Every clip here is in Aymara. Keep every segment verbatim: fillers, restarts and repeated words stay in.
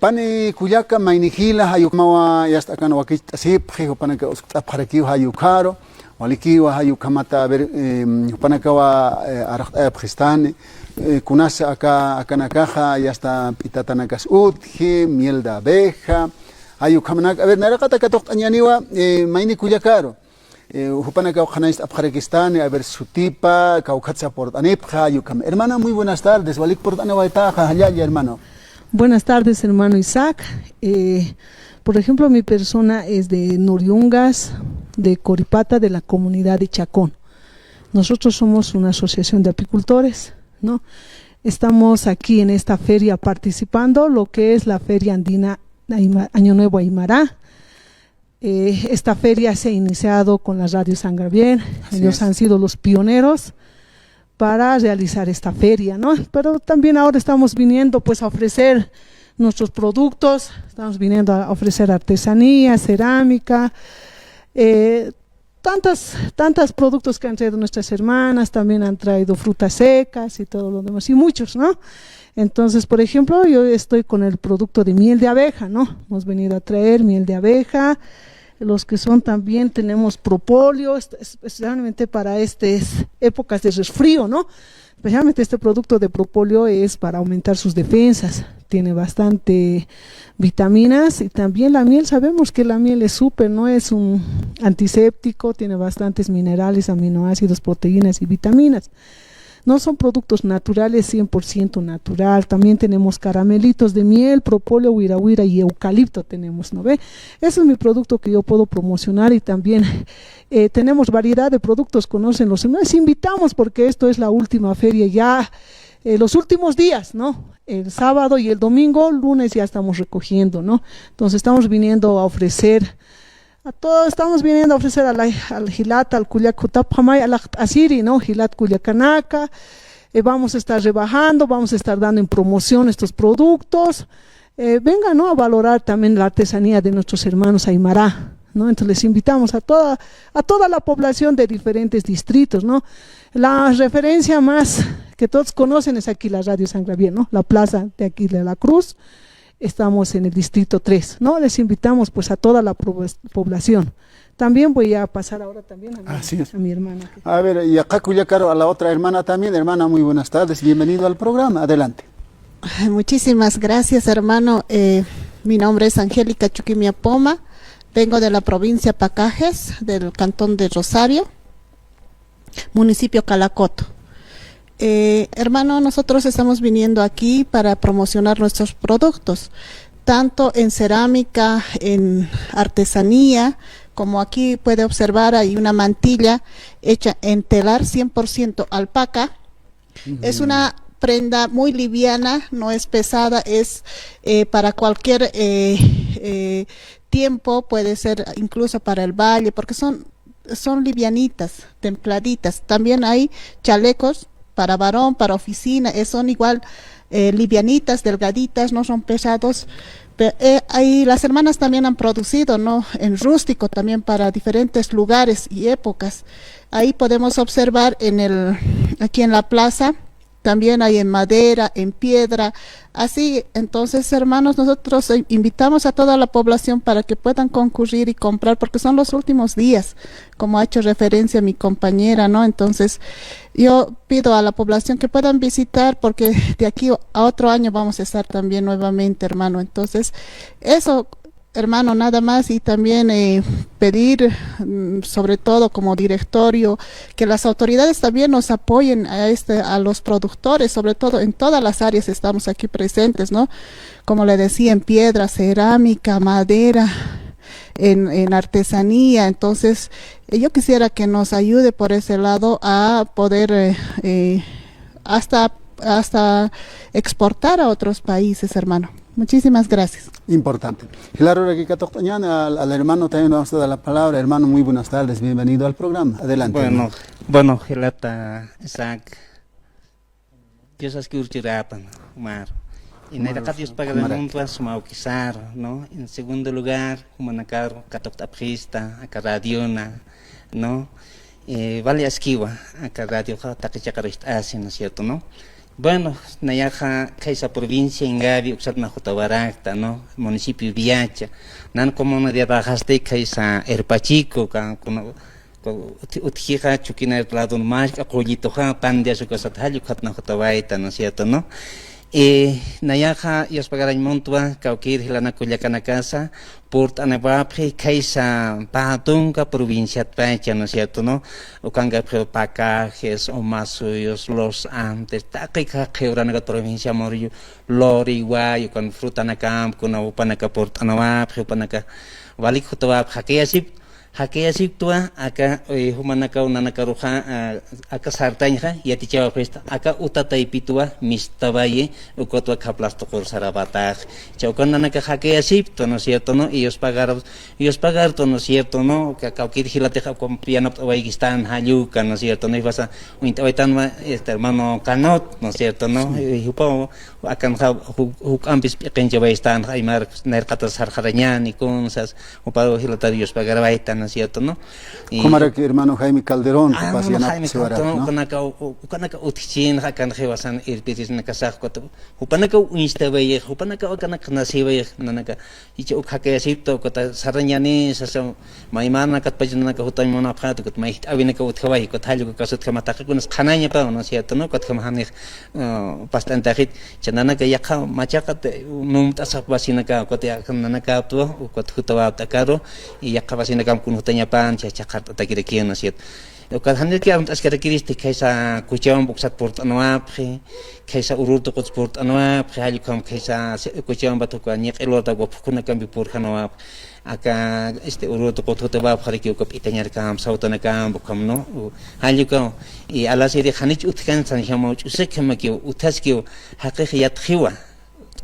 Pani kullaka, mayni jila, jayukhamawa yasta akan wakicht'asipxi, jupanaka uskt'apxarakiw jayukharu, walikiwa jayukhamata, a ver, em, jupanakawa, eh, arxt'ayapxistani, eh, kunasa aka, akanakaxa yasta p'itatanakas utji, miel de abeja, jayukhamanak, a ver, nayraqata katuqt'añäniwa, eh, mayni kullakaru. Eh, jupanakaw qhanañcht'apxarakistani, a ver, sutipa, kawkhatsa purt'anipxa, jayukhama. Hermana, muy buenas tardes. Walik purt'aniwaytaxa, jallalla, hermano. Buenas tardes, hermano Isaac. Eh, por ejemplo, mi persona es de Noriungas, de Coripata, de la comunidad de Chacón. Nosotros somos una asociación de apicultores, ¿no? Estamos aquí en esta feria participando, lo que es la Feria Andina Aima-, Año Nuevo Aymara. Eh, esta feria se ha iniciado con la Radio San Gabriel. Así es. Ellos han sido los pioneros para realizar esta feria, ¿no? Pero también ahora estamos viniendo, pues, a ofrecer nuestros productos, estamos viniendo a ofrecer artesanía, cerámica, eh, tantas, tantas productos que han traído nuestras hermanas, también han traído frutas secas y todo lo demás, y muchos, ¿no? Entonces, por ejemplo, yo estoy con el producto de miel de abeja, ¿no? Hemos venido a traer miel de abeja, los que son también tenemos propóleo, es-, es-, especialmente para estas épocas de resfrío, ¿no? Especialmente este producto de propóleo es para aumentar sus defensas. Tiene bastante vitaminas y también la miel, sabemos que la miel es súper, ¿no? Es un antiséptico, tiene bastantes minerales, aminoácidos, proteínas y vitaminas. No son productos naturales, cien por ciento natural. También tenemos caramelitos de miel, propóleo, huirahuira y eucalipto tenemos, ¿no ve? Ese es mi producto que yo puedo promocionar y también, eh, tenemos variedad de productos, conocen los, les invitamos porque esto es la última feria ya, eh, los últimos días, ¿no? El sábado y el domingo, lunes ya estamos recogiendo, ¿no? Entonces estamos viniendo a ofrecer a todos, estamos viniendo a ofrecer a la, al jilat, al kullak jutapxamay, a la asiri, ¿no? Jilat kullakanaka, eh, vamos a estar rebajando, vamos a estar dando en promoción estos productos. Eh, vengan, ¿no? A valorar también la artesanía de nuestros hermanos aymara, ¿no? Entonces les invitamos a toda, a toda la población de diferentes distritos, ¿no? La referencia más que todos conocen es aquí la Radio San Gabriel, ¿no? La plaza de aquí de la Cruz. Estamos en el distrito tres, ¿no? Les invitamos, pues, a toda la prob-, población. También voy a pasar ahora también a mi, así es, a mi hermana. A ver, y acá Culiacán, a la otra hermana también. Hermana, muy buenas tardes, bienvenido al programa, adelante. Ay, muchísimas gracias, hermano. Eh, mi nombre es Angélica Chuquimia Poma, vengo de la provincia Pacajes, del cantón de Rosario, municipio Calacoto. Eh, hermano, nosotros estamos viniendo aquí para promocionar nuestros productos, tanto en cerámica, en artesanía, como aquí puede observar, hay una mantilla hecha en telar cien por ciento alpaca. Ujú. Es una prenda muy liviana, no es pesada, es, eh, para cualquier, eh, eh, tiempo, puede ser incluso para el baile, porque son, son livianitas, templaditas. También hay chalecos para varón, para oficina, eh, son igual, eh, livianitas, delgaditas, no son pesados. Pe-, eh, ahí las hermanas también han producido, ¿no? En rústico también para diferentes lugares y épocas. Ahí podemos observar en el, aquí en la plaza, también hay en madera, en piedra. Así, entonces, hermanos, nosotros, eh, invitamos a toda la población para que puedan concurrir y comprar, porque son los últimos días, como ha hecho referencia mi compañera, ¿no? Entonces, yo pido a la población que puedan visitar, porque de aquí a otro año vamos a estar también nuevamente, hermano. Entonces, eso, hermano, nada más, y también, eh, pedir, mm, sobre todo como directorio, que las autoridades también nos apoyen a este, a los productores, sobre todo en todas las áreas estamos aquí presentes, ¿no? Como le decía, en piedra, cerámica, madera, en, en artesanía. Entonces, eh, yo quisiera que nos ayude por ese lado a poder, eh, eh, hasta, hasta exportar a otros países, hermano. Muchísimas gracias. Importante. Claro, aquí katuqt'añäni, al, al hermano también vamos a dar la palabra. Hermano, muy buenas tardes, bienvenido al programa. Adelante, bueno, hermano. Bueno, jilata Isaac, Dios aski urchiräpan, Omar. Y nayraqat Dios paga la muntwa suma awkisar, ¿no? En segundo lugar, jumanakar katuqt'apxista, aka radiona, ¿no? Eh, vale askiwa, aka radioxa taqi chiqarucht'asi, ¿no es cierto, no? Bueno, nayaxa khaysa provincia Ingavi uksat mä jutawarakta, ¿no? Municipio Viacha. Nan comunidad ajasti khaysa Erpachico, ka-, kuna-, ku-, uti-, utjixa Chuquinayuta ladun mask'a Qullituxa, Pandias ukasat jall ukatna jutawayta, ¿no es cierto, no? Eh, nayaxa, Dios pagarañ muntwa, kawkïr jilanaka kullakanakasa, purt'anipapxi khaysa pä tunka provinciatpacha, ¿no es cierto, no? Ukankapxi Pacajes, Omasuyos, Los Andes, taqi qhiwranakat provincia Murillo, Loriwa, ukan frutanakamp, kuna jupanaka purt'anipapxi, jupanaka walik jutawapxi, jakayasip, jakayasiptwa, aka, eh, jumanakaw nanakaruxa, ah, aka sartañxa, yatichawapxista, aka uta taypitwa, mistavayi, ukatwa khaplas tuqur sarapatax. Chawkan nanaka jakayasiptwa, ¿no es cierto, no? Y Dios pagar, Dios pagartwa, ¿no es cierto, no? Ka-, kawkïr jilatixa, ukamp yanapt'awaykistan, jalluka, ¿no es cierto, no? Y pasa, uñt'awaytanwa, este, hermano Canot, ¿no es cierto, no? Sí. Y jupaw, akanxa, ju-, juk'ampis p'iqinchawaystan, aymar, nayraqatas sarxarañani, kunsas, jupaw jilatar Dios pagarawayta, ¿no es cierto, no? Y jumarak hermano Jaime Calderón, ah, jupas no, no, Jaime yanapt'asiwarak, Calderón, ¿no? Ukanaka, u-, ukanaka utjchinxa, akan jiwasan irpirisnakasax, ukat, jupanaka uñstawayix, jupanaka akanaka nasiwayix, nanaka, icha uk jakayasipta, ukata sarrañani, sasa, maymanakatpach nanaka jutañ munapxät, ukat mayjt'äwinaka utjawayi, ukat jall uka kasutjama taqikunas qhanañapaw, ¿no es cierto, no? Ukatjama janix, ah, past'antaxit, cha nanaka yaqha machaqat, eh, numt'asax vacinaka, ukat yaqha nanakaptwa, ukat jutawapta akaru, y yaqha vacinakamp kun jutañapan, cha chhaqhart'atakirakïn, ¿no es cierto? Ukat janirki arumt'askarakiristi, khaysa Cochabamba uksat purt'anwapxi, khaysa Ururu tuquts purt'anwapxi, jall ukham khaysa se-, Cochabambat uka ñiq'ilurta uka phukunakampi purjanwapxi. Aka, este, Ururu tuqut jutawapxaraki uka p'itañarkam, sawtanakamp ukham, ¿no? U, jall uka, y alasiri janich utjkan sanjamaw ch'usikhamakiw, utjaskiw, jaqix yatxiwa.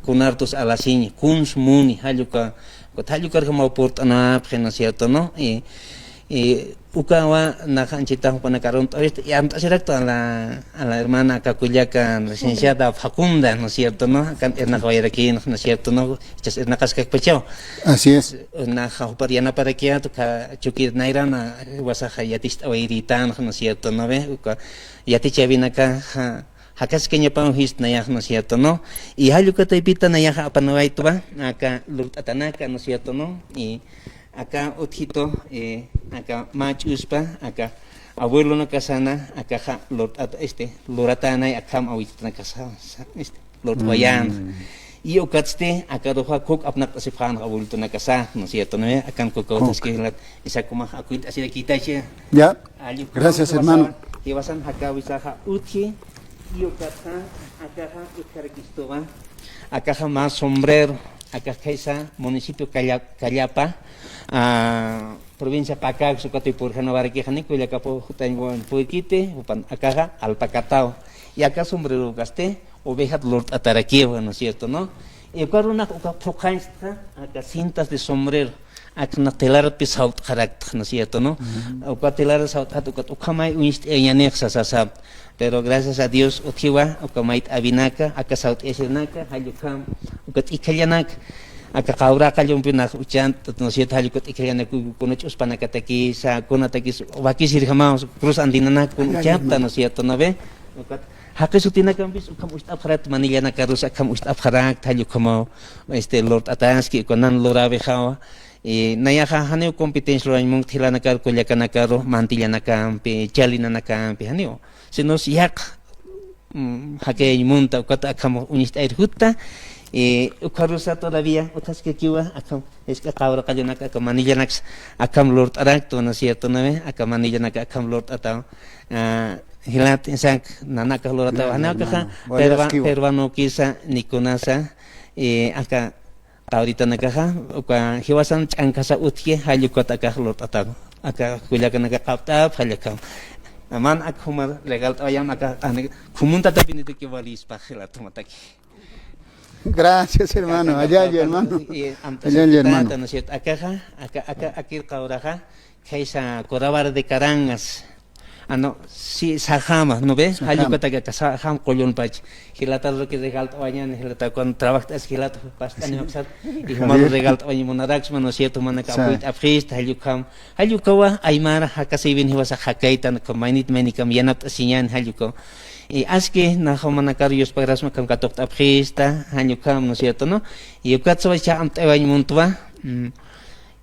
Kunartus alasiña, kuns muni, jall uka, ukat jall ukarjamaw purt'anapxi, ¿no es cierto, no? Y, y ukawa nax anchhita jupanaka arunt'awista, y arumt'asirakta a la, a la hermana aka kullaka licenciada Facunda, ¿no es cierto, no? Akan irnaqawayarakïnxa, ¿no es cierto, no? Ichas irnaqaskakpachaw. Así es. Naxa jupar yanaparakiät, uka Chuquir nayrana jiwasaxa yaticht'awayiritanxa, ¿no es cierto, no ve? Uka yatichäwinakaxa, jakaskañapaw jist nayax, ¿no es cierto, no? Y jall uka taypita nayaxa apanawaytwa, aka lurt'atanaka, ¿no es cierto, no? Y aka utjitu, eh, aka mä ch'uspa, aka abuelonakasana, akaxa lurt'at, este, luratanay akham awitanakasa, sa-, este, lurt'awayän. Mm. Y ukatsti, akaruxa kuk apnaqt'asipxän abuelitonakasa, ¿no es cierto, no? Akan kuk. Kuk utjaski jilat, isa kumax akunt'asirakïtachi. Ya. Gracias, hermano. Jiwasan, jiwasan jakawisaxa utji, y ukatxa, akaxa utjarakistuwa, akaxa mä sombrero, akax khaysa municipio Calla-, Callapa, ah, provincia Pacajes, ukatï purjanawayarakixa, jani kullakapaw jutañ wañ puykiti, jupan akaxa alpacataw. Y aka sombrero ukasti, ovejat lurt'atarakiwa, ¿no es cierto, no? Y uka runax uka phuqhañchtxa, aka cintas de sombrero, akna telarpi sawt'xaraktxa, ¿no es cierto, no? Ujú. Uka telar sawt'at, ukat ukhamay uñst'ayañanix sasasap. Pero gracias a Dios, utjiwa, uka mayt'äwinaka, aka sawt'ayasirinaka, jall ukham, uka t'ikhillanaka, aka qawra qallumpi nax uchant, ¿no es cierto? Jall uka t'ikhillanaka, kuna ch'uspanakatakisa, kunatakis, wakisirjamaw, cruz andinanaka, kuna uchapta, ¿no es cierto, no ve? Ukat, jaqi sutinakampis, ukham ucht'apxarakta, manillanakarus, akham ucht'apxarakta, jall ukhamaw, este, lurt'ataski, uka nan luräwixa, y nayaxa janiw competencia lurañ munkt jilanakar, kullakanakaru, mantillanakampi, chalinanakampi, janiw. Sino yaqha, mm, jakayañ munta, ukat akham uñst'ayir jutta, y ukharusa todavía, utjaskakiwa, akham, jisk'a qawra qallunaka, aka manillanaks, akham lurt'arakta, ¿no es cierto, no ve? Aka manillanaka, akham lurt'ataw, ah, jilat, isak, nanakax lurataw, ya, janiw akaxa, hermano. Perwa-, perwanukisa, nikunasa, y aka, Awritanakaxa, uka jiwasan ch'ankasa utji, jall ukat akax lurt'ataw. Aka kullakanaka qawt'ap, jall ukham. Aman ak jumar regalt'awayam aka, ani, jumuntatapiniti que valispa, jilatumataki. Gracias, hermano. Aka, allá, aka, hermano. Y, y, allá, hermano. ¿No es cierto? Akaxa, aka, aka, akir qawraxa, khaysa Coravara de Carangas. Ah, no, sí, sajama, ¿no ve? Sajama. Jall ukataki aka sajam qullunpach. Jilatar lo que regalt'awañan, jilata cuando trabajt'as jilata past'ani uksat, y jumaru regalt'awañ munaraksma, ¿no es cierto? Manaka apuyt'apxista, jall ukham. Jall ukawa, aymara, jakasiwin jiwasa jakaytan, ukham maynit maynikam yanapt'asiñan, jall ukawa. Y aski nax jumanakar yuspagrasma akham katuqt'apxista, jañ ukham, ¿no es cierto, no? Y ukatsa ch'amt'awañ muntwa, mm,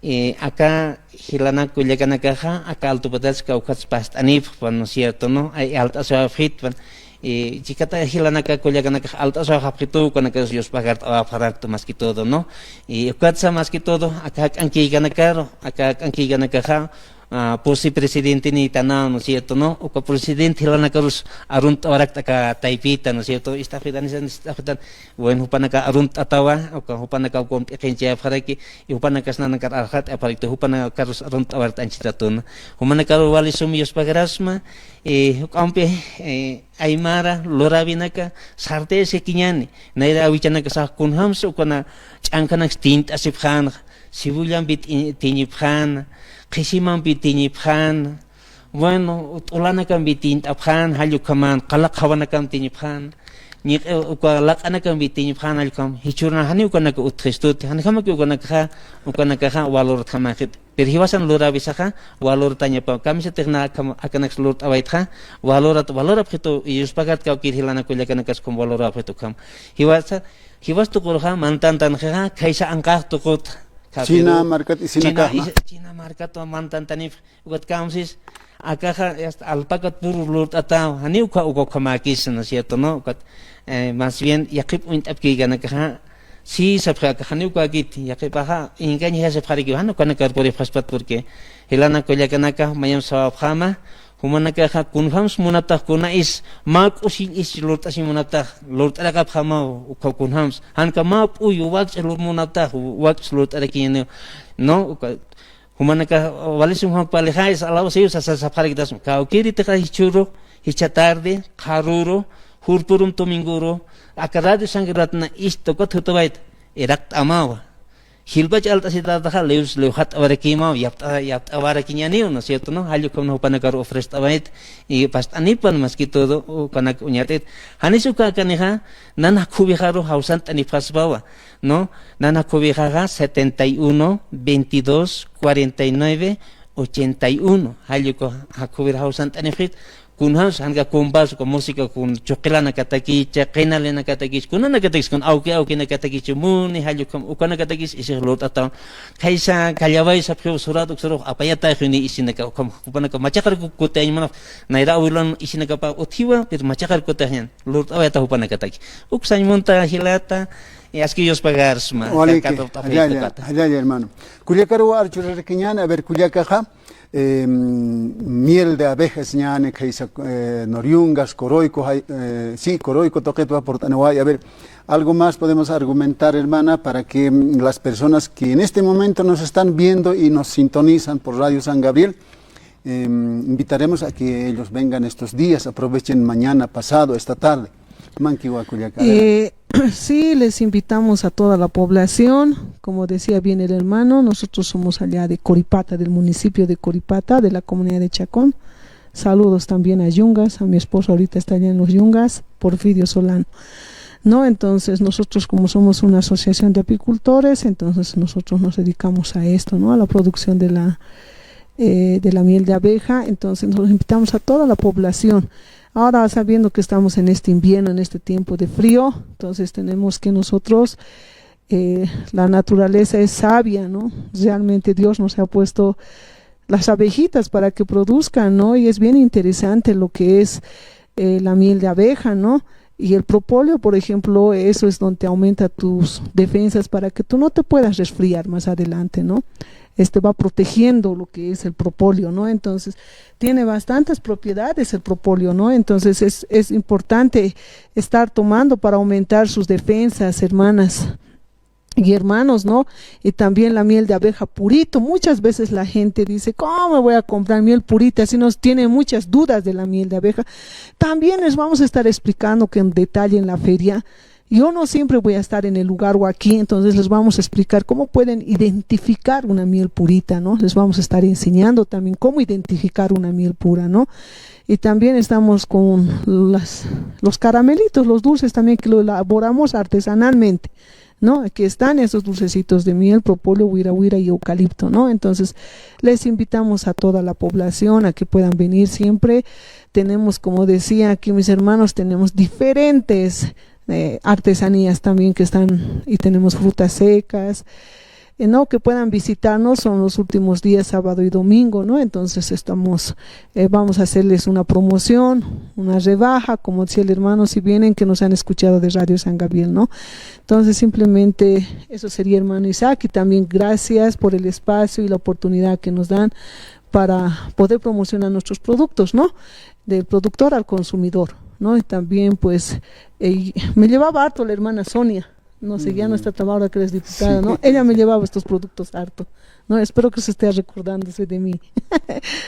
y aka jilanak kullakanakaxa, aka altupatas kawkhats past'anipxpan, ¿no es cierto, no? Ay, alt'asawapxitpan. Y chikata jilanaka kullakanakax alt'asawapxitu, ukanakax yuspagart'awapxaraktu más que todo, ¿no? Y ukatsa más que todo, aka k'ankiykanakaru, aka k'ankiykanakaxa, ah, pusi presidente niytanaw, ¿no es cierto, no? Uka presidente jilanakarus arunt'awarakta aka taypita, ¿no es cierto? Ist'afitan, ist'afitan, bueno, jupanaka arunt'atawa, uka jupanaka uka p'iqinchayapxaraki, y jupanakas nanakar arxat'aparakta, jupanakarus arunt'awarta anchitatuna. Jumanakaru wali sum yuspagrasma, eh, juk'ampi, eh, aymara, luräwinaka, sartayasikiñäni, nayra awichanakasax kunjams ukana ch'ankanaks tint'asipxänxa, cebollampï ti-, tiñipxäna, qhisimampi tiñipxäna, bueno, t'ulanakampi tint'apxäna, jall ukhaman, qala qhawanakam tiñipxäna, ñiq'i uka laq'anakampi tiñipxäna, jall ukham, jichhüruna janiw ukanaka utjistuti, janjamaki ukanakaxa, ukanakaxa valortjamaki. Pero jiwasan luräwisaxa, valortañapa, kamisatix na akham, akanaks lurt'awaytxa, valorat, valorapxitu, yuspagart'aw kawkir jilanak kullakanakas ukham valorapxitu ukham. Jiwasa, jiwas tuqurxa, mantantanxixa, khaysa anqax tuqut. China markat isinakaxma. China is-, China markat mantantanipx, ukat kamsis, akaxa, hasta alpacat puru lurt'ataw, janiw ukha, uka ukhamäkis, ¿no es cierto, no? Ukat, eh, más bien, yaqhip uñt'apkiykanakaxa, sí, sapxi akax janiw ukäkiti, yaqhipaxa, engañasipxaraki, jan ukanakar puripxaspat, porque, jilanak kullakanaka, mayamp sawapxäma, jumanakaxa kunjams munaptax kuna is, mä k'usill is lurt'asiñ munaptax, lurt'araqapxämaw, uka kunjams. Jan uka mä p'uyu, wakch'is lur munaptax, wakch'is lurt'arakiñäniw, ¿no? Uka, jumanakax, wali sum jumanakax palixa, is alaw siw sasa sapxarakitasma. Kawkïritix jichhüru, jichha tarde, qharüru, jurpurum dominguru, aka Radio San Gabriel ist'ta ukat jutawayta, iraqt'amawa. Jilpach alt'asitätaxa, liw, liw jat'awarakïmaw, yapt'a, yapt'awarakiñäniw, ¿no es cierto, no? Jall ukham jupanakar ofrest'awayta, y past'anipan más que todo, ukanak uñat'it. Janis uka akanixa, nana juk'uwixaru jawsant'anipxaspawa, ¿no? Nana juk'uwixaxa setenta y uno, veintidós, cuarenta y nueve, ochenta y uno. Jall uka juk'uwir jawsant'anipxit, kunjams, jan uka compás, uka música, kun chuqilanakatakicha, qinalinakatakich, kunanakatakich, kun awki, awkinakatakich, muni, jall ukham, ukanakatakis, isix lurt'ataw. Khaysa, kallaway sapxiw surat, uksurux, apayatayxini isinaka, ukham, jupanaka machaqar ku-, kutiyañ munapx, nayra awilan isinakapa utjiwa, pero machaqar kutiyañan, lurt'awayata jupanakataki. Uksañ munta jilata, y aski yuspagarsma, Waliki, katuqt'apxi jallalla, tukata. Jallalla, hermano. Kullakaruw archurarakiñäni, a ver, kullakaxa, eh, miel de abejas ñäni, khaysa, eh, Nor Yungas, Coroico, jay-, eh, sí, Coroico tuqitwa purt'aniway. A ver, algo más podemos argumentar, hermana, para que, mm, las personas que en este momento nos están viendo y nos sintonizan por Radio San Gabriel, eh, invitaremos a que ellos vengan estos días, aprovechen mañana, pasado, esta tarde. Mankiwa kullaka, adelante. Eh, sí, les invitamos a toda la población. Como decía bien el hermano, nosotros somos allá de Coripata, del municipio de Coripata, de la comunidad de Chacón. Saludos también a Yungas, a mi esposo ahorita está allá en los Yungas, Porfirio Solano. ¿No? Entonces, nosotros como somos una asociación de apicultores, entonces nosotros nos dedicamos a esto, ¿no? A la producción de la, eh, de la miel de abeja. Entonces, nos invitamos a toda la población. Ahora, sabiendo que estamos en este invierno, en este tiempo de frío, entonces tenemos que nosotros, eh, la naturaleza es sabia, ¿no? Realmente Dios nos ha puesto las abejitas para que produzcan, ¿no? Y es bien interesante lo que es, eh, la miel de abeja, ¿no? Y el propóleo, por ejemplo, eso es donde aumenta tus defensas para que tú no te puedas resfriar más adelante, ¿no? Este va protegiendo lo que es el propóleo, ¿no? Entonces, tiene bastantes propiedades el propóleo, ¿no? Entonces, es, es importante estar tomando para aumentar sus defensas, hermanas y hermanos, ¿no? Y también la miel de abeja purito. Muchas veces la gente dice, "¿Cómo me voy a comprar miel purita?" Si nos tiene muchas dudas de la miel de abeja. También les vamos a estar explicando que en detalle en la feria. Yo no siempre voy a estar en el lugar o aquí, entonces les vamos a explicar cómo pueden identificar una miel purita, ¿no? Les vamos a estar enseñando también cómo identificar una miel pura, ¿no? Y también estamos con las, los caramelitos, los dulces también que lo elaboramos artesanalmente. ¿no? Aquí están esos dulcecitos de miel, propóleo, wira wira y eucalipto, ¿no? Entonces, les invitamos a toda la población a que puedan venir siempre. Tenemos, como decía aquí mis hermanos, tenemos diferentes, eh, artesanías también que están, y tenemos frutas secas, eh, ¿no? Que puedan visitarnos, son los últimos días, sábado y domingo, ¿no? Entonces estamos, eh, vamos a hacerles una promoción, una rebaja, como decía el hermano, si vienen, que nos han escuchado de Radio San Gabriel, ¿no? Entonces simplemente eso sería, hermano Isaac, y también gracias por el espacio y la oportunidad que nos dan para poder promocionar nuestros productos, ¿no? Del productor al consumidor, ¿no? Y también, pues, eh, me llevaba harto la hermana Sonia, no sé, ya no está tan, ahora que eres diputada, ¿no? Ella me llevaba estos productos harto, ¿no? Espero que se esté recordándose de mí.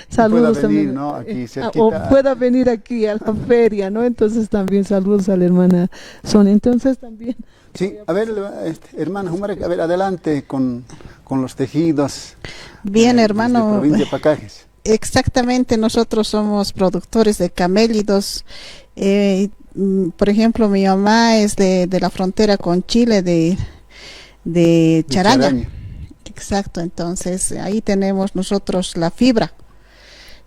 Saludos también. Y pueda venir, ¿no? Aquí, eh, ah, o cerquita. Pueda venir aquí a la feria, ¿no? Entonces también saludos a la hermana Sonia. Entonces también. Sí, a ver, este, hermana Jumarak, a ver, adelante con, con los tejidos, bien, eh, desde hermano, provincia de Pacajes. Exactamente, nosotros somos productores de camélidos. Eh, mm, por ejemplo, mi mamá es de, de la frontera con Chile, de, de Charaña. Charaña. Exacto, entonces ahí tenemos nosotros la fibra.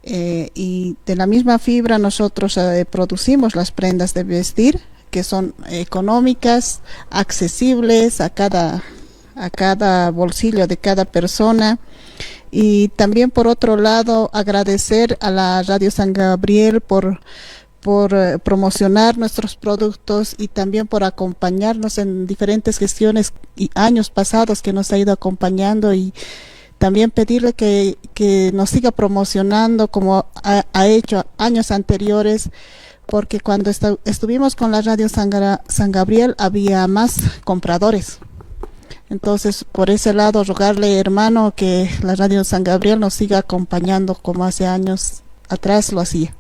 Eh, y de la misma fibra nosotros, eh, producimos las prendas de vestir, que son económicas, accesibles a cada, a cada bolsillo de cada persona. Y también, por otro lado, agradecer a la Radio San Gabriel por, por, eh, promocionar nuestros productos y también por acompañarnos en diferentes gestiones y años pasados que nos ha ido acompañando, y también pedirle que, que nos siga promocionando como ha, ha hecho años anteriores, porque cuando esta-, estuvimos con la Radio San Gra-, San Gabriel había más compradores. Entonces, por ese lado, rogarle, hermano, que la Radio San Gabriel nos siga acompañando como hace años atrás lo hacía.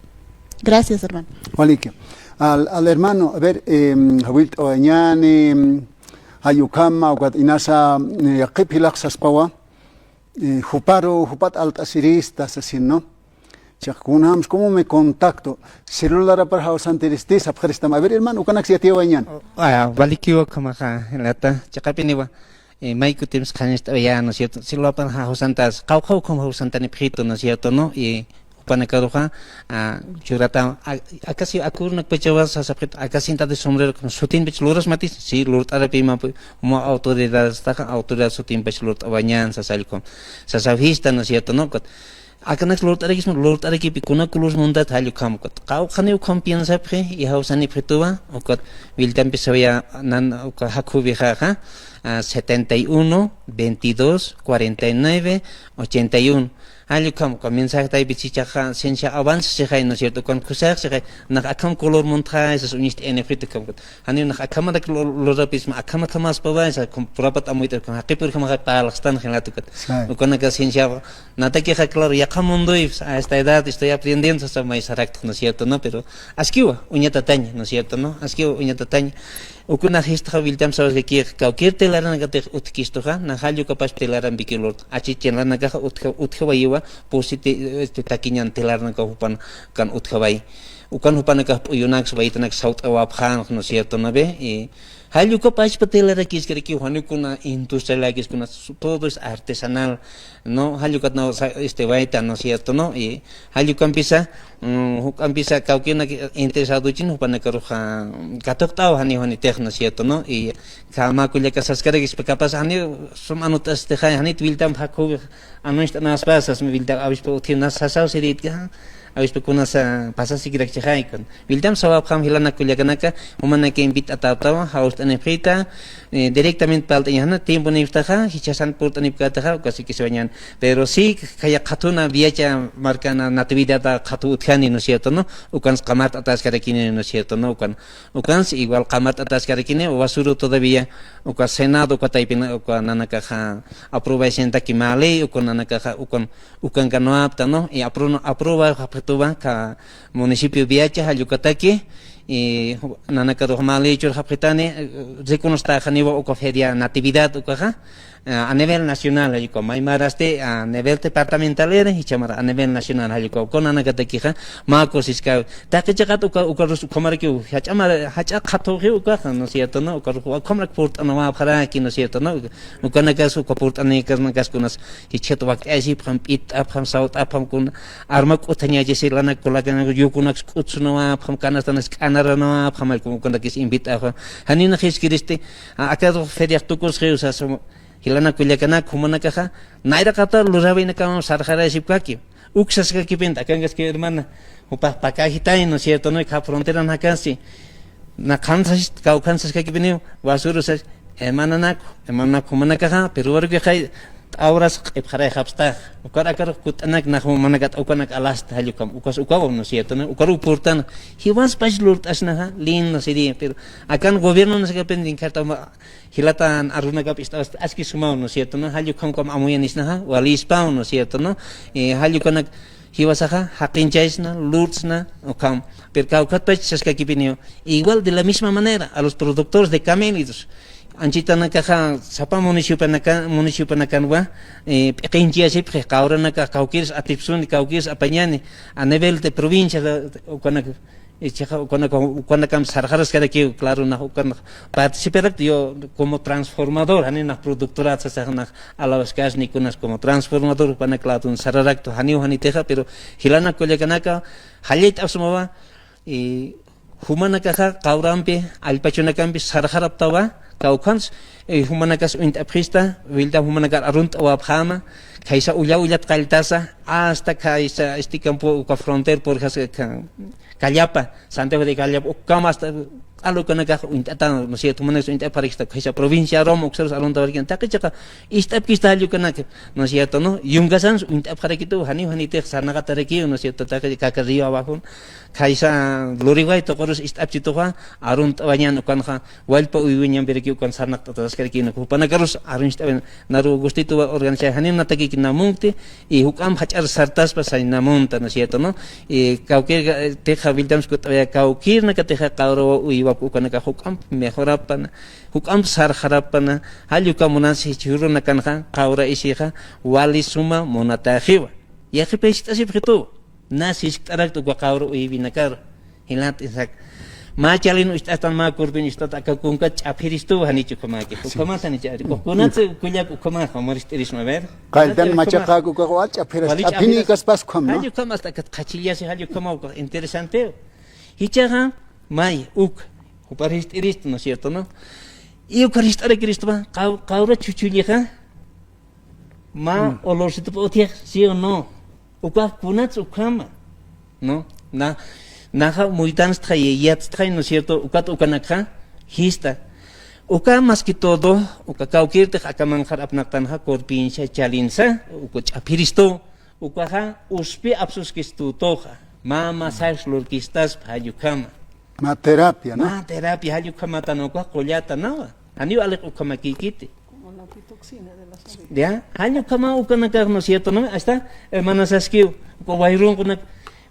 Gracias, hermano. Waliki. Al, al hermano, a ver, em, jawillt'awayañäni, em, jall ukhama, ukat inasa, eh, yaqhip jilaq saspawa, eh, juparu, jupat alt'asirista sasin, ¿no? Chiqa, kunjams, ¿cómo me contacto? Celularapar jawsantiristi sapxiristama. A ver, hermano, ukanaks yatiyawayañäni. Ah, walikiw ukhamaxa, jilata, chiqapiniwa, eh, may kutims qhanist'awayä, ¿no es cierto? Celularapar jawsantas, qawqha ukham jawsantanipxitu, ¿no es cierto, no? Y jupanakaruxa, ah, churata, a-, akasi akurunakpachawa sasapxitu, akasi inta de sombrero, como sutinpach lurasmatis, sí, lurt'arapï mä, mä autoridadestaxa, autoridad sutinpach lurt'awayañän, sasallkum. Sasawjista, ¿no es cierto, no? Ukat, akanaks lurt'arakisma, lurt'arakipï kuna color muntat, jall ukham, ukat. Qawqhaniw ukham piensapxi, y jawsanipxituwa, ukat, willtampisawa nan, uka jakhuwixaxa, ah, setenta y uno, veintidós, cuarenta y nueve, ochenta y uno. Jall ukham, uka mensaje taypit sichhaxa, ciencia avance sixay, ¿no es cierto? Ukan kusax sixay, nax akham color muntxay, sas uñist'ayanipxitu ukham, ukat. Janiw nax akhamarak lu-, lurapisma, akham akhamaspawa, sas ukham purapat amuyt'ar, ukham jaqipur ukhamaxa parlaxtan jilat ukat. Ukanaka ciencia, natakixa, claro, yaqha mundoypis, a esta edad estoy aprendiendo, sasa may saraktx, ¿no es cierto, no? Pero askiwa uñatataña, ¿no es cierto, no? Askiwa uñatataña. Uka nax jistxa willtam sawaskakix, cualquier telaranakatix utjkistuxa, nax jall ukapach telarampiki lurt'a. Achi telaranakaxa utja-, utjawayiwa, pusiti, este, takiñan telaranakaw jupan kan utjawayi. Ukan jupanakax p'uyunaks, wayitanaks sawt'awapxänx, ¿no es cierto, no ve? Y jall ukapachpa telarakïskarakiw, janiw kuna industrialakis, kuna, todo es artesanal, ¿no? Jall ukat naw sa-, este, wayta, ¿no es cierto, no? Y jall ukampisa, mm, juk'ampisa kawkïrnak interesaduchin, jupanakaruxa katuqt'aw janiw janitix, ¿no es cierto, no? Y ukhama kullaka saskarakispa, capaz janiw sum anot'astixay, janit willtamp jakhuwi, anucht'anaspa, sasmi willtam awispa utjiw nas sasaw sirïtki, awispa kunasa pasasikirakchixay, ukan. Willtam sawapxam jilanak kullakanaka, jumanaka invit'atäpxtawa, jawst'anipxita, eh, directamente parlt'añax, jan tiemponïpxtaxa, jichhasan purt'anipkätaxa, ukasikisawañän. Pero sí, khaya qhatuna Viacha markana Natividad qhatu utjani, ¿no es cierto, no? Ukans qamart'ataskarakini, ¿no es cierto, no? Ukan, ukans igual qamart'ataskarakini, basura todavía, uka Senado, uka taypina, uka nanakaxa aprobación taki mä ley, uka nanakaxa, ukan, ukankanuwapxta, ¿no? Y apro-, aprobapxituwa, ka municipio Viacha, jall ukataki, Y nanakarux mä ley churxapxitani, eh, reconocetaxaniwa uka feria Natividad ukaxa, eh, a nivel nacional, jall ukaw, maymarasti a nivel departamentaliri, jichhamar a nivel nacional, jall ukaw, kunanakatakixa, mä kusiskaw. Taqi chiqat uka, ukarus ukhamarakiw, jach'a mar-, jach'a qhathuxiw ukaxa, ¿no es cierto, no? Ukarus ukhamarak purt'anawapxaraki, ¿no es cierto, no? Ukanakas, uka purt'anïkasnakas kunas, jichhat wakt'ayasipxam, p'itt'apxam, sawt'apxam, kuna arma k'uthañachasi, lanak kulakan, yukunaks k'utsunawapxam, canastanas k'anaranawapxam, allkum ukanakis invit'apxam. Janiw nax jiskiristi, a-, akarux feriax tukusxiw sasa, jilanak kullakanak, jumanakaxa, nayraqata lurawaynakamam sarxarasipkaki. Uk saskakipinta, akankaski hermana, jupax pakajitay, ¿no es cierto, no? Kha fronteran jakasi, na qhan sas-, kawkhan saskakipiniw, basuru sas, hermananaku, hermananak jumanakaxa, pero warukixay t'awras q'ipxarayxapstax. Ukar akarux kutt'anak nax jumanakat ukanak alasta, jall ukham, ukas ukawa, ¿no es cierto, no? Ukaru purtan, jiwaspach lurt'asnaxa, lindo sería, pero akan gobierno naskapin rinkartama, jilatan arunakap ist'awast aski sumaw, ¿no es cierto, no? Jall ukham ukham amuyanisnaxa, walispaw, ¿no es cierto, no? Eh, jall ukanak jiwasaxa, jaqinchaysna, lurtsna, ukham. Pero kawkhatpach saskakipiniw. Igual de la misma manera, a los productores de camélidos. Anchitanakaxa, sapa municipiopanaka-, municipionakanwa, eh, p'iqinchiyasipxi, qawranakax kawkïrs atipsuni, kawkïrs apañani, a nivel de provincia, ukanak, Ichaxa ukanaka-, ukanakamp sarxaraskarakiw, claro, nax ukanak participarakta, yo como transformador, janiw nax productorat sasax nax alawaskarni kunas como transformador, ukanak ladon sararaktwa, janiw janitixa, pero jilanak kullakanaka, jallayt'apxsmawa, y jumanakaxa qawrampi, allpachunakampi sarxaraptawa, kawkhans, y jumanakas uñt'apxista, wiltam jumanakar arunt'awapxäma, khaysa ullaw ullat qalltasa, hasta khaysa este campo, uka frontera, por ejemplo, Callapa, Santiago de Callapa, ukham hasta q'al ukanakax uñt'atan, ¿no es cierto? Jumanakis uñt'apxarakista, khaysa provincia Roma, uksarus aruntawarakiñan, taqi chiqa, ist'apkista jall ukanaka, ¿no es cierto, no? Yungasansa uñt'apxarakitu, janiw janitix sarnaqatarakiw, ¿no es cierto? Taqi kaka río abajo, khaysa Luriway tuqurus ist'apchituxa, arunt'awañan ukanxa, wallpa uywiñampirakiw ukan sarnaqt'ataskarakiw, jupanakarus aruncht'awañan, naru gustituwa organizar, janiw natakiki namunkti, y juk'amp jach'ar sartaspa sañ namunta, ¿no es cierto, no? Y kawkïr, eh, tixa willtamps kutt'awaya kawkïrnakatixa qawraw uywapk ukanakax juk'amp mejorapana, juk'amp sarxarapana, jall uka munasi jichhürunakanxa, qawra isixa, wali suma munataxiwa. Yaqhip jiskt'asipxitu, na siskt'arakta uka qawra uywinakaru. Jilat Isaac. Mä chalin ucht'astan, mä kurpin ucht'astan, aka kunkat ch'aphiristuwa, janich ukhamäki. Ukhamat janich ari. Kunatsa kullak ukhamat, amurist'irisma, a ver. Qalltan machaqäk ukax wal ch'aphiras, ch'aphinïkaspas ukham, ¿no? Jall ukham hasta akat qhachillasi, jall ukham ukax interesanteo. Jichhaxa, may, uk, jupar jiskt'irist, ¿no es cierto, no? Y ukar jiskt'arakiristwa, qaw-, qawra chuchullixa, mä olorcito utji, ¿sí o no? Ukax kunats ukhama, ¿no? Na, naxa muytanstxay, yatstxay, ¿no es cierto? Ukat ukanakxa, jista. Uka más que todo, uka kawkïrtix aka manqhar apnaqtanxa, kurpinsa, chalinsa, uka ch'aphiristu, ukaxa, uspi apsuskistutuxa, mä masajes lurkistaspa, jall ukhama. Mä terapia, ¿no? Mä terapia, jall ukhamatan ukax qullata, ¿no? Janiw aliq ukhamakïkiti. Como la antitoxina de las abejas. Ya, jall ukhama ukanakax, ¿no es cierto, no? Hasta, hermana Saskiw, uka wayrunqunak,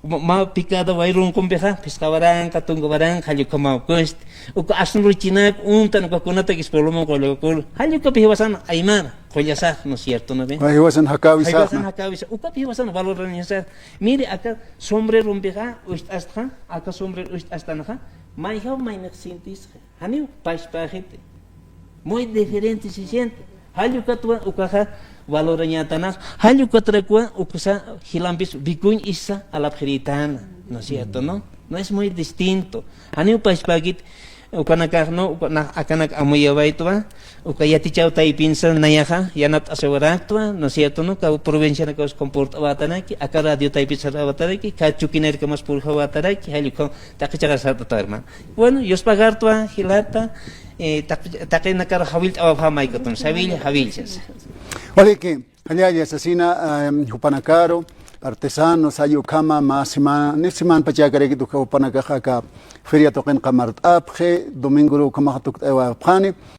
ma, mä picada wayrunqumpixa, phisqa waranqa, tunka waranqa, jall ukhama ukansti. Uka asnurichinak, untan, uka kunatakis pulmón qullakul. Jall ukapi jiwasan aymar, qullasax, ¿no es cierto, no ve? Jiwasan jakäwisax. Jiwasan jakäwisax. Ukapi jiwasan valorañasax. Mire, aka sombrerompixa, ucht'astxa, aka sombrero ucht'astanxa, mayjaw maynix sintisxa. Janiw pachpäxiti. Muy diferente se siente. Jall ukatwa ukaxa valorañätanax. Jall ukatrakwa uksa jilampis wikuñ isa alapxirïtäna, ¿no es cierto, no? No es muy distinto. Janiw pachpäkiti, ukanakax, ¿no? Uka nax akanak amuyawaytwa, uka yatichaw taypinsa nayaxa yanapt'asiwaraktwa, ¿no es cierto, no? Kaw provincianakaws comport'awätanaki, aka radio taypinsa sarxawätanaki, ka chukinarkamas purxawätanaki, jall ukham taqi chiqar sart'atawa, hermano. Bueno, yuspagartwa, jilata, eh, taq-, taqinakar jawillt'awapxä maykutun, sawill, jawill sasa. Waliki, jallalla sasina, em, jupanakaru, artesanos, jall ukhama, mä semana, ni semana pachäkarakit uka jupanakax aka feria tuqinxa mart'apxi, domingoru ukhamaxa tukt'awapxani,